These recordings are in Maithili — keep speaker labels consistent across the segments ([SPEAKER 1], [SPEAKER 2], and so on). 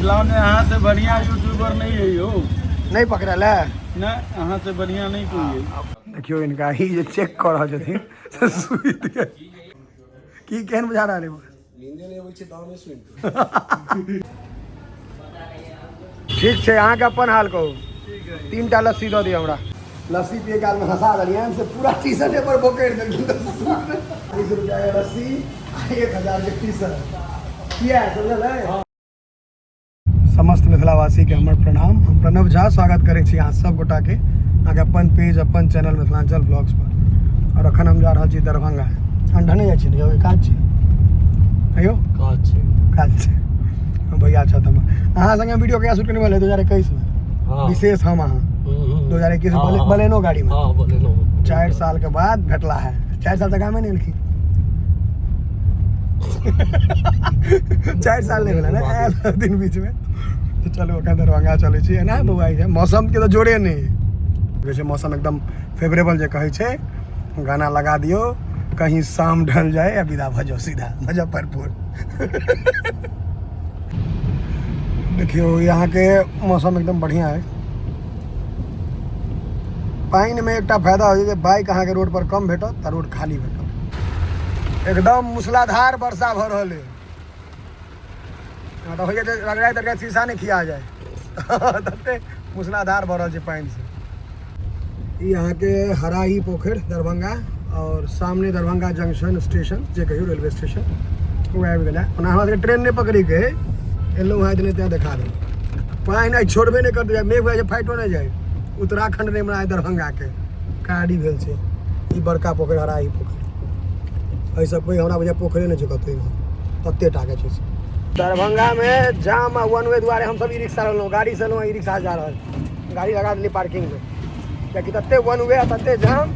[SPEAKER 1] मिथिला में अहाँ से बढ़िया यूट्यूबर नहीं है यौ।
[SPEAKER 2] नहीं पकड़ल है।
[SPEAKER 1] नहीं, अहाँ से बढ़िया नहीं कोई है।
[SPEAKER 2] देखियो इनका ही जे चेक कर रहल छथिन से सुति गेल। की केहन बुझा रहल है?
[SPEAKER 3] नींदे नहि अबै छै दामे सुनि कऽ।
[SPEAKER 2] ठीक छै, अहाँके अपन हाल कहू। 3टा लस्सी दऽ दिअ हमरा। लस्सी पिए काल में हंसा देलियनि से पूरा टी शर्ट पर बोकरि देलखिन। 20 रुपया के लस्सी आ 1000 के टी शर्ट किया समझल है। समस्त मिथिलावासी के हमर प्रणाम। हम प्रणव झा स्वागत करै छी अहाँ सब गोटा के अहाँके अपन पेज अपन चैनल मिथिलांचल ब्लॉग्स पर। और अखन हम जा रहल छी दरभंगा। ठंडा नहीं जाइ छी यौ, काज छै अयो,
[SPEAKER 3] काज छै,
[SPEAKER 2] काज छै। भैया छथि हमर। अहाँ संगे वीडियो कहिया शूट करने वाले? 2021 में।
[SPEAKER 3] हाँ।
[SPEAKER 2] विशेष हम अहाँ 2021 में बलेनो गाड़ी में।
[SPEAKER 3] हाँ, बलेनो।
[SPEAKER 2] 4 साल के बाद भेटला है। 4 साल तक गामे नहीं एलखिन। 4 साल नहीं भेलै ने, आयल दिन बीच में। तो चलू एखन दरभंगा चलै छी। एना बौआ छै, मौसम के तऽ जोड़े नहि छै। मौसम एकदम फेवरेबल जे कहै छै, गाना लगा दियौ कहीं शाम ढल जाए या विदा भऽ जाओ सीधा मुजफ्फरपुर। देखियौ यहाँ के मौसम एकदम बढ़िया है। पानि में एकटा फायदा होइ छै जे बाइक अहाँके रोड पर कम भेटत तऽ रोड खाली भेटत। एकदम मूसलाधार वर्षा भऽ रहल है। तऽ होइए जे रगड़ाइत रगड़ाइत शीशा नहि खिया जाए, तते मूसलाधार भऽ रहल छै पानि से। ई अहाँके हराही पोखरि दरभंगा और सामने दरभंगा जंक्शन स्टेशन जे कहियौ रेलवे स्टेशन ओ आबि गेलै। ओना हमरा सबके ट्रेन नहि पकड़ैके है, एलहुँ हँ इतने तेँ देखा देलहुँ। पानि आइ छोड़बे नहि करतै, मेघ भए जाइ फाइटो नहि जाइ। उत्तराखंड नहि हमरा दरभंगाके कारी भेल छै। ई बड़का पोखरि हराही पोखरि, एहिसँ पैघ हमरा बुझाइ पोखरे नहि छै कतहु इम्हर, तते टाके छै से। दरभंगामे जाम आ वन वे दुआरे हमसब ई रिक्शा लेलहुँ। गाड़ीसँ एलहुँ, ई रिक्शा जा रहल। गाड़ी लगा देलियै पार्किंगमे, कियाकि तते वन वे आ तते जाम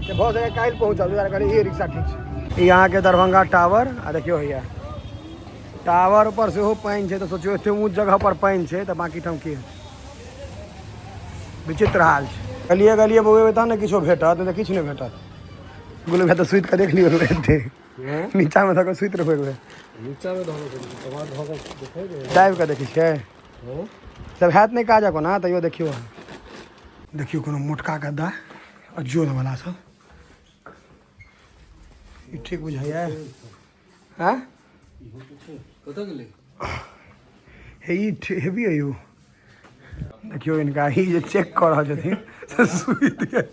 [SPEAKER 2] जे भऽ सकै काल्हि पहुँचब, दुआरे कहलियै ई रिक्शा ठीक छै। ई अहाँके दरभंगा टावर आ देखियौ हैया टावर पर सेहो पानि छै। तऽ सोचियौ एते ऊँच जगह पर पानि छै तऽ बाँकी ठाम की हेतै। विचित्र हाल छै। गलिए गलिए बौएबै तहन ने किछो भेटत, नहि तऽ किछु नहि भेटत। गुलू भाय तऽ सुति कऽ देख लियौ, एते नीचामे धऽ कऽ सुति रहू एक बेर।
[SPEAKER 3] नीचामे धऽ कऽ देखै,
[SPEAKER 2] दाबि कऽ देखै छियै सब हैत नहि काज कोना, तैयो देखियौ। देखियौ कोनो मोटका गद्दा आ जोधवला सब ई ठीक बुझाइए? हँ
[SPEAKER 3] कतऽ गेलै
[SPEAKER 2] हे? ई हेवी है यौ। देखियौ इनका ही जे चेक कऽ रहल छथिन से सुति गेल।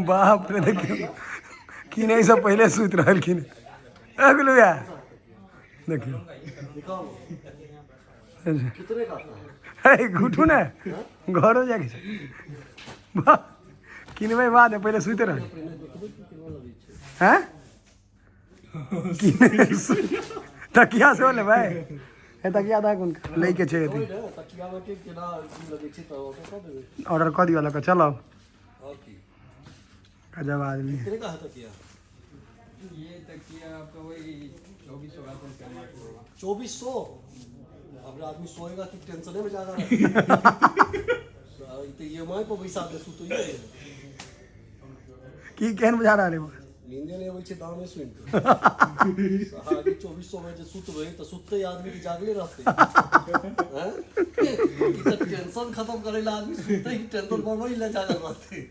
[SPEAKER 2] बाप रे, देखियौ कि नहि सब पहिले सुति रहलखिन। ए गुलू भैया देखियौ
[SPEAKER 3] कितने का आता है?
[SPEAKER 2] हे उठू ने, घरो जाके छै। वाह, किनबै बाद में, पहिले सुति रहल हैं। तकिया सेहो लेबै? हे तकिया दऽ कोन लैके छै? अथी
[SPEAKER 3] तकियामे के केना की लगै छै तऽ ऑर्डर कऽ देबै।
[SPEAKER 2] ऑर्डर कऽ दियौ, लऽ कऽ चलब।
[SPEAKER 3] आओर की।
[SPEAKER 2] गजब आदमी।
[SPEAKER 3] कितने का है तकिया?
[SPEAKER 4] ये तकिया आपका वही 2400 का होगा।
[SPEAKER 3] 2400? अब आदमी सोएगा कि टेंशने में ज्यादा तो ई एम आई पर बैसा दे सुतैये।
[SPEAKER 2] की केहन बुझा रहल है?
[SPEAKER 3] नींदे नहि अबै छै दामे सुनि कऽ। 2400 में जे सुतबै तऽ सुतते आदमी के जागले रहतै हैं? ई तऽ टेंशन खत्म करै ला आदमी सुतते ही टेंशन बढ़बै ला जागल रहतै।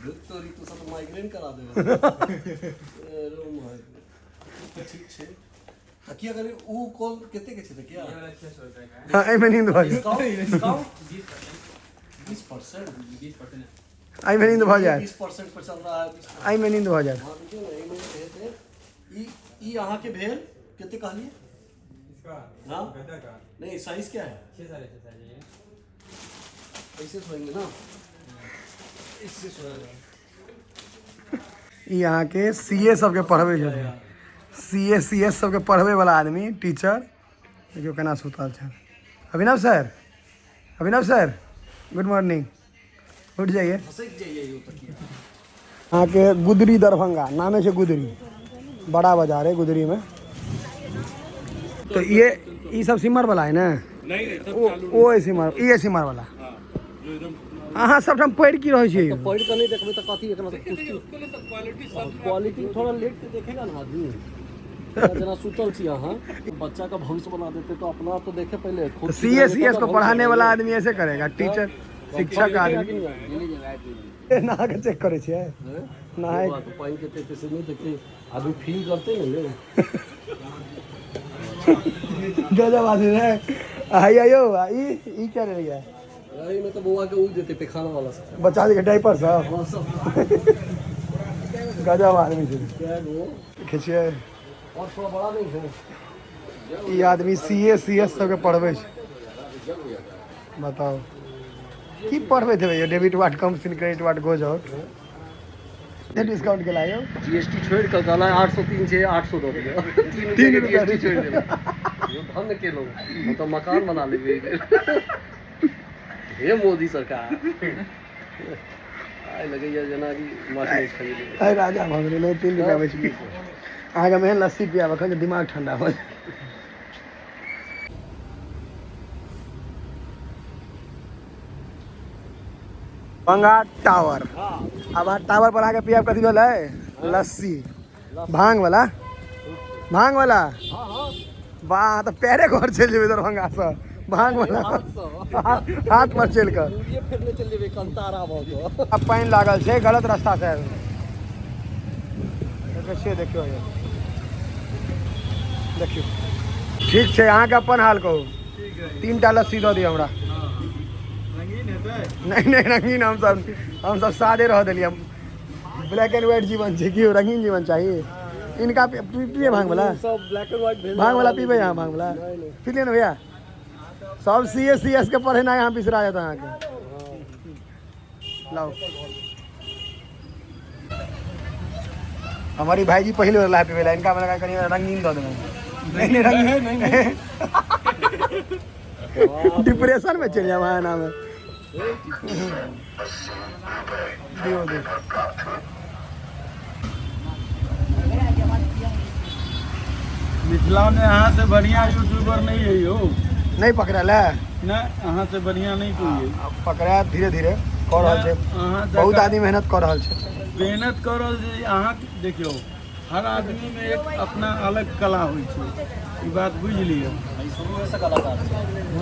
[SPEAKER 3] धुत तोरी, तू सब माइग्रेन करा देबै। अरे my, ठीक छै। तकिया करी ऊ कॉल कते के छै तकिया?
[SPEAKER 4] ये वाला 600 रुपये का है।
[SPEAKER 2] हँ, एहिमे नींद भऽ जायत।
[SPEAKER 3] Discount discount
[SPEAKER 4] 20%।
[SPEAKER 3] 20%?
[SPEAKER 4] 20%।
[SPEAKER 2] एहिमे नींद भऽ जायत।
[SPEAKER 3] 20% पर चल रहा है, 20%।
[SPEAKER 2] एहिमे नींद भऽ जायत।
[SPEAKER 3] हाँ, देखियौ ने एहिमे हेतै। ई ई अहाँके भेल कते कहलियै?
[SPEAKER 4] इसका?
[SPEAKER 3] हाँ?
[SPEAKER 4] गद्दा का।
[SPEAKER 3] नहीं, साइज क्या है?
[SPEAKER 4] 6.5 साइज है ये।
[SPEAKER 3] ऐसे सोएंगे ना, इससे सोएंगे।
[SPEAKER 2] ई अहाँके सी ए सबके पढ़बै छथिन, सी ए सी एस सबके पढ़बै वाला आदमी, टीचर। देखियौ केना सुतल छै। Abhinav sir, Abhinav sir, good morning. उठ जाइए।
[SPEAKER 3] खसकि जाइए यौ तकिया।
[SPEAKER 2] अहाँके गुदरी दरभंगा नामे छै गुदरी, बड़ा बाजार है गुदरी में। तो ये ई सब सिमर वाला है ने? ओ ओ है सिमर, ई है सिमर वाला। अहाँ सबठाम पढ़ि की रहै छियै?
[SPEAKER 3] पढ़ कऽ नहीं देखबै तऽ कथी एकरा? कुश्ती क्वालिटी थोड़ा लेट के देखेगा ना आदमी। जेना सुतल छी अहाँ, बच्चा का भविष्य बना देते तो अपना तो देखे पहले खुद।
[SPEAKER 2] सी ए सी एस को पढ़ाने वाला आदमी ऐसे करेगा? टीचर, शिक्षक आदमी नहा के चेक करै छियै नहाय।
[SPEAKER 3] पानि के ते से नहीं देखते, आदमी फील करते ने ले।
[SPEAKER 2] गजब आदमी है। हैया यौ, ई ई क्या लेलियै?
[SPEAKER 3] एहि में तो बौआ के उ जेते पैखाना वाला सब।
[SPEAKER 2] बच्चा के डायपर सब।
[SPEAKER 3] हाँ, सब।
[SPEAKER 2] गजब आदमी छै।
[SPEAKER 3] क्या गो?
[SPEAKER 2] देखै छियै।
[SPEAKER 3] और थोड़ा बड़ा नहीं है?
[SPEAKER 2] ई आदमी सी ए सी एस सबके पढ़बै छै। बताउ, की पढ़बैत हेबै यौ? Debit what comes in, credit what goes out. Discount केला यौ?
[SPEAKER 3] जीएसटी छोड़ि कऽ कहला 803 छै, 800 दऽ दिअ। 3
[SPEAKER 2] 3
[SPEAKER 3] रुपया
[SPEAKER 2] रुपया।
[SPEAKER 3] जीएसटी छोड़ि देबै। यौ, धन्य केलहुँ हम तऽ, मकान बना लेबै एहि बेर। हे मोदी सरकार, आइ लगैया जेना कि माछ मासु खरीद लेबै।
[SPEAKER 2] अरे, राजा भऽ गेलै। 3 रुपया बचि गेल। अहाँके हम एहन लस्सी पियाब एखन जे दिमाग ठंडा भऽ जायत। बंगा टावर। आब अहाँ टावर पर आके पियाब कथी भेलै? लस्सी भांग वाला, भांग वाला।
[SPEAKER 3] हाँ हाँ
[SPEAKER 2] वाह, तऽ पैरे घर चलि जेबै दरभंगासँ भांग वाला।
[SPEAKER 3] हाथसँ।
[SPEAKER 2] हाथ पर चलि कऽ।
[SPEAKER 3] मुड़िए फेरने चलि जेबै कंतारा भऽ कऽ।
[SPEAKER 2] आब पानि लागल छै, गलत रास्ता से आबि देखै छियै। देखियौ यौ, देखियौ। ठीक छै, अहाँके अपन हाल कहू। तीन टा लस्सी दऽ दिअ हमरा।
[SPEAKER 1] रंगीन हेतै?
[SPEAKER 2] नहि नहि, रंगीन हमसब सादे रह देलियै। ब्लैक एंड व्हाइट जीवन छै। की रंगीन जीवन चाही इनका? पिए भांग वाला।
[SPEAKER 3] सब ब्लैक एंड व्हाइट भेल।
[SPEAKER 2] भांग वाला पीबै अहाँ? भांग वाला पी लिअ ने भैया। सब सी ए सी एस के पढ़ेनाइ अहाँ बिसरा जायत अहाँके। लाओ। हमारी भाईजी पहिले बेर ला पीबै ला। इनका लगा कनि रंगीन दऽ देबै। नहीं नहीं, रंगीन नहीं। डिप्रेशन में चलि जाब अहाँ एनामे। दियौ, दियौ।
[SPEAKER 1] मिथिला में अहाँ से बढ़िया यूट्यूबर नहीं है यौ।
[SPEAKER 2] नहीं पकड़ल है?
[SPEAKER 1] नहीं, अहाँ से बढ़िया नहीं कोई है।
[SPEAKER 2] पकड़ा, धीरे धीरे कऽ रहल छै।
[SPEAKER 1] अहाँ
[SPEAKER 2] बहुत आदमी मेहनत कऽ रहल छै।
[SPEAKER 1] मेहनत कऽ रहल छै। अहाँ देखियौ, हर आदमी में एक अपना अलग कला होइ छै, ई बात बुझि लिअ।
[SPEAKER 3] शुरूएसँ कलाकार छै।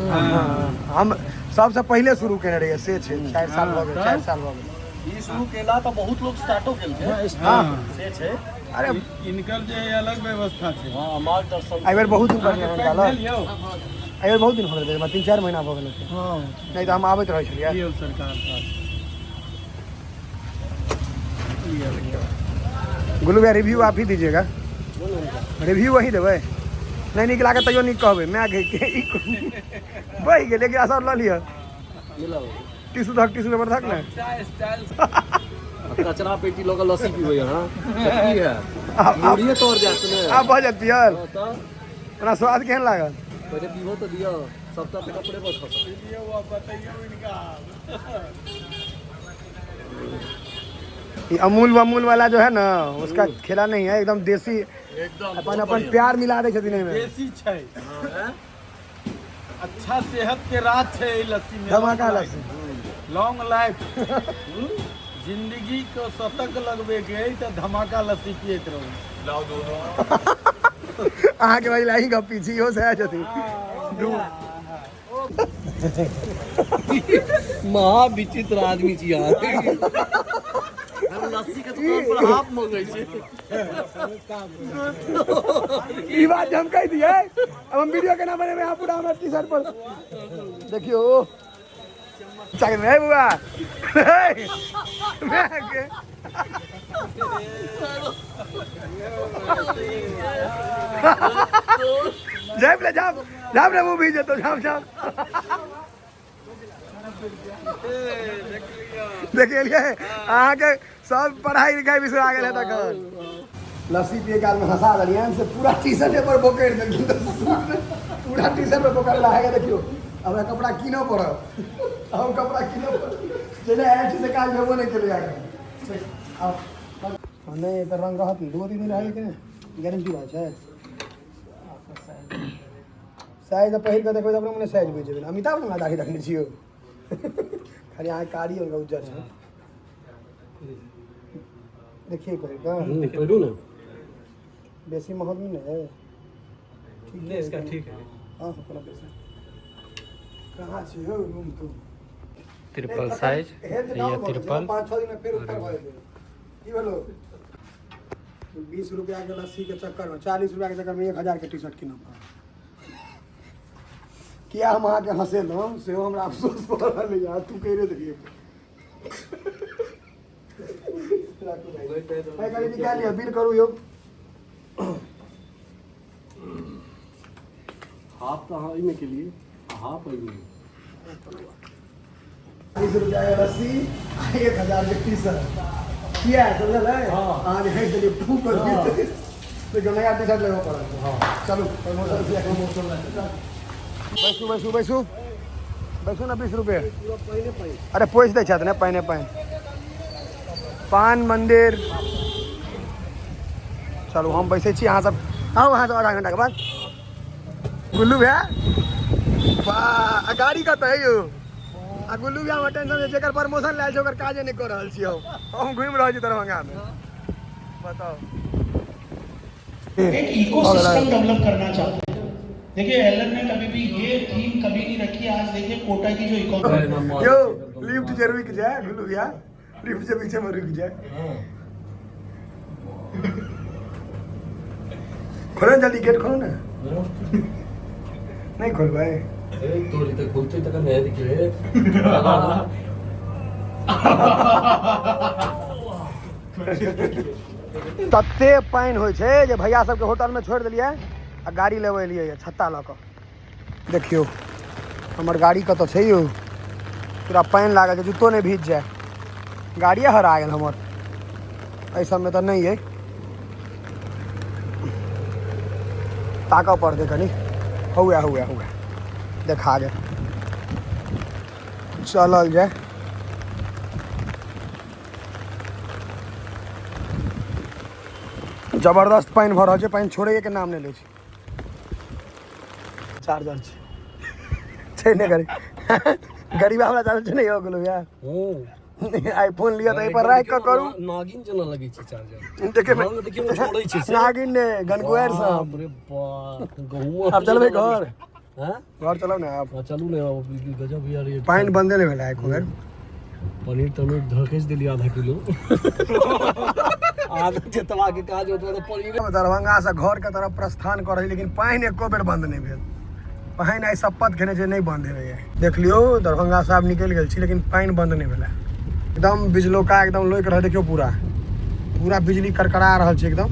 [SPEAKER 2] हाँ, हम सबसँ पहिले शुरू केने रहियै से छै। 4 साल भऽ गेल।
[SPEAKER 1] हाँ,
[SPEAKER 2] 4 साल भऽ गेल।
[SPEAKER 3] ई शुरू केला तऽ बहुत लोग स्टार्टो केलकै।
[SPEAKER 1] हाँ।
[SPEAKER 3] से छै।
[SPEAKER 2] अरे,
[SPEAKER 1] इनकर जे है अलग व्यवस्था छै।
[SPEAKER 3] हाँ, मार्गदर्शन।
[SPEAKER 2] एहि बेर बहुत दिन बढ़िआँ
[SPEAKER 1] अहाँके
[SPEAKER 2] निकालल।
[SPEAKER 1] पैक भेल यौ?
[SPEAKER 2] एहि बेर बहुत दिन भऽ गेल, 3-4 महीना भऽ गेल हेतै। नहि तऽ हम आबैत रहै छलियै।
[SPEAKER 1] लियौ सरकार साहब, लियौ।
[SPEAKER 2] गुल्लू भैया, रिव्यू आप ही दीजिएगा। रिव्यू वही देबै। नहि नीक लागत तैयो नीक कहबै। माय के बहि गेल। एक गिलास आओर लऽ लिअ।
[SPEAKER 3] मिलाओ।
[SPEAKER 2] टिशू धक, टिशू पेपर धक ने।
[SPEAKER 3] कचरा पेटी लऽ कऽ लस्सी पीबै अहाँ तऽ की है?
[SPEAKER 2] आब
[SPEAKER 3] मुड़िए तोड़ जायत ने।
[SPEAKER 2] आब भऽ जायत पियल।
[SPEAKER 3] हाँ, तऽ
[SPEAKER 2] ओना स्वाद केहन लागल?
[SPEAKER 3] पहिले पीबो तऽ दिअ, सबटा तऽ कपड़े पर खसल।
[SPEAKER 1] लियौ, आब बतैयौ इनका।
[SPEAKER 2] ये अमूल वमूल वाला जो है ना, उसका खेला नहीं है। एकदम देसी।
[SPEAKER 3] एकदम।
[SPEAKER 2] अपन अपन प्यार मिला दै छथिन एहिमे।
[SPEAKER 1] देसी छै, अच्छा सेहत के राज छै एहि लस्सी में।
[SPEAKER 2] धमाका लस्सी।
[SPEAKER 1] लॉन्ग लाइफ, जिंदगी को शतक लगबे के है तऽ धमाका लस्सी पियैत रहू।
[SPEAKER 2] अहाँके वही ही गप पीछी इहो सएह छथिन।
[SPEAKER 3] महा विचित्र आदमी छी अहाँ। हम लस्सी के दुकान पर आप मंगै छै।
[SPEAKER 2] ई बात जे हम कहि दियै, अब हम वीडियो केना बनेबै? अहाँ पूरा हमर टी शर्ट पर देखियौ। चाहे हे बुआ, हे, मैं के झाँप ले, झाँप झाँप रे, मुँह भीज जेतौ। झाँप झाँप। देखिए, अहाँके सब पढ़ाई लिखाई बिसरा गेल है तखन। लस्सी पिए काल में हंसा देलियनि से पूरा टी शर्ट पर बोकरि देलखिन। तऽ पूरा टी शर्ट पर बोकरला है। देखियौ, हमरा कपड़ा कीनऽ पड़त। हम कपड़ा कीनऽ पड़त। जेना आयल छी से काज भेबो नहि केलै। आब नहि, एकर रंग रहत ने? 2-3 दिन रहै कि नहि? गारंटी रहै छै? साइज पहिर कऽ देखबै तऽ अपने मने साइज बुझि जेबै। अमिताभ ने दाढ़ी रखने छियौ, खाली अहाँ कारी, हुनका उज्जर छै। देखिए पहिर कऽ।
[SPEAKER 3] पहिरू ने।
[SPEAKER 2] बेसी महग नहि ने है? ठीक
[SPEAKER 5] नहीं, इसका ठीक है।
[SPEAKER 2] हाँ, कोनो बेसी कहाँ छै यौ रूम तू?
[SPEAKER 5] तिरपल साइज ये तिरपल।
[SPEAKER 2] 5-6 दिन में फेर ऊपर भऽ जेतै। की भेलो, 20 रुपया के लस्सी के चक्कर में, 40 रुपया के चक्कर में 1000 के टी शर्ट कीनऽ पड़ल। किया हम अहाँके हँसेलहुँ, सेहो हमरा अफसोस भऽ रहल यऽ। तू कहि देलियै। राखू भाइ भाइ, कनि निकालि लिअ, बिल करू यौ।
[SPEAKER 3] हाफ तऽ अहाँ एहिमे केलियै आ हाफ एहिमे।
[SPEAKER 2] 20 रुपया के लस्सी आ 1000 के टी शर्ट किया समझल है? अहाँ जे हँसि देलियै, फू कऽ देलियै, देखियौ, नया टी शर्ट लेबऽ पड़ल। चलू, प्रमोशन। बैसू बैसू बैसू बैसू ने। 20 रुपये। अरे, पोछि दै छथि ने। पानि पानि पान मंदिर। चलू, हम बैसै छी, अहाँ सब आउ। अहाँ सब आधा घंटाके बाद। गुल्लू भैया, वाह! आ गाड़ी कतऽ है यौ? आ गुल्लू भैया, हमरा टेंशन छै। जेकर प्रमोशन लायल छै, ओकर काजे नहि कऽ रहल छी। हम घुमि रहल छी दरभंगामे, बताउ।
[SPEAKER 6] एक इकोसिस्टम डेवलप करना चाहते हैं। देखिए, एलन ने कभी भी ये थीम कभी नहीं रखी। आज देखिए, कोटा की जो इकोनॉमी
[SPEAKER 2] यौ, लिफ्ट जे रुकि जाए, गुल्लू भैया, लिफ्ट जे पीछे में रुकि जाए। खोलो ने जल्दी, गेट खोलो ने। नहीं खोलबै?
[SPEAKER 3] तोरी तऽ खुलतै तखन ने, देखिए।
[SPEAKER 2] तते पानि होइ छै जे भैया सबके होटलमे छोड़ि देलियै आ गाड़ी लेबै एलियै यऽ छत्ता लऽ कऽ। देखियौ, हमर गाड़ी कतऽ छै यौ? पूरा पानि लागल छै, जूतो नहि भीज जाय। गाड़िए हरा गेल हमर। एहि सबमे तऽ नहि अइ, ताकऽ पड़तै कनि। हुए हुए हुए, देखा गेल। चलल जाय। जबरदस्त पानि भऽ रहल छै, पानि छोड़ैके नाम नहि लै छै। चार्जर छै छै नहि? गरीब गरीबा वाला चार्जर छै ने यौ गेलो यार। आईफोन लिअ तऽ एहि पर राखि कऽ करू।
[SPEAKER 3] नागिन जेना लगै छै चार्जर।
[SPEAKER 2] देखै
[SPEAKER 3] हम देखियौ ने, छोड़ै छै से।
[SPEAKER 2] नागिन ने, गनगुआरि सब।
[SPEAKER 3] बाप रे बाप, गहुँम।
[SPEAKER 2] आब चलबै घर?
[SPEAKER 3] हैं?
[SPEAKER 2] घर चलब ने आब?
[SPEAKER 3] हाँ, चलू ने आब। गजब यार ये।
[SPEAKER 2] पानि बंदे नहि भेलै एको बेर।
[SPEAKER 3] पनीर तनीर धकेच देलियै आधा किलो, आधा जतवा के काज ओतबा तऽ पनीर।
[SPEAKER 2] दरभंगा से घर के तरफ प्रस्थान कर रही, लेकिन पानि एको बेर बंद नहि भेल। पानि आइ शपथ खेने छै, नहि बंद हेबै। देख लियौ, दरभंगा से आब निकलि गेल छी, लेकिन पानि बंद नहि भेलै। एकदम बिजलोका एकदम लोकि रहल। देखियौ, पूरा पूरा बिजली करकरा रहल छै एकदम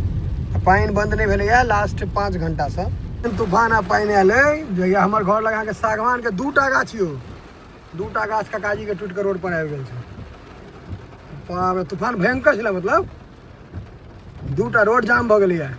[SPEAKER 2] आ पानि बंद नहि भेलैया लास्ट 5 घंटासँ। तूफान आ पानि आयल जहिया, हमर घर लग अहाँके सागवान के 2टा गाछ यौ, 2टा गाछ काकाजी के टूटि कऽ रोड पर आबि गेल छै। बाप रे, तूफान भयंकर छलै, मतलब 2टा रोड जाम भऽ गेलैया।